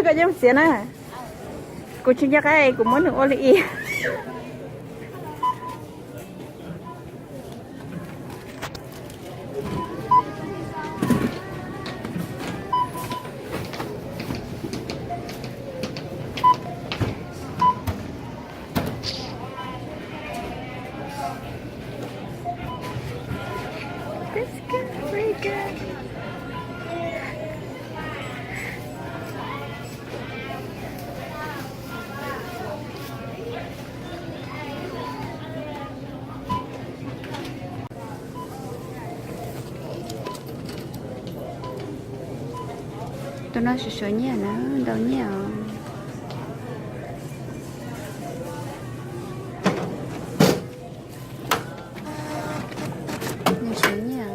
Koj yeej txiav na. Kuv tsis nco qab kuv muab nws ua li ib. This is pretty good. Tus no sawv sawv nyiaj na, ntau nyiaj os. Nws sawv nyiaj.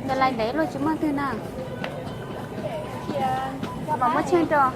Ntawd lais ntev luaj tsis muaj twg na. Mam muab tsheej rau.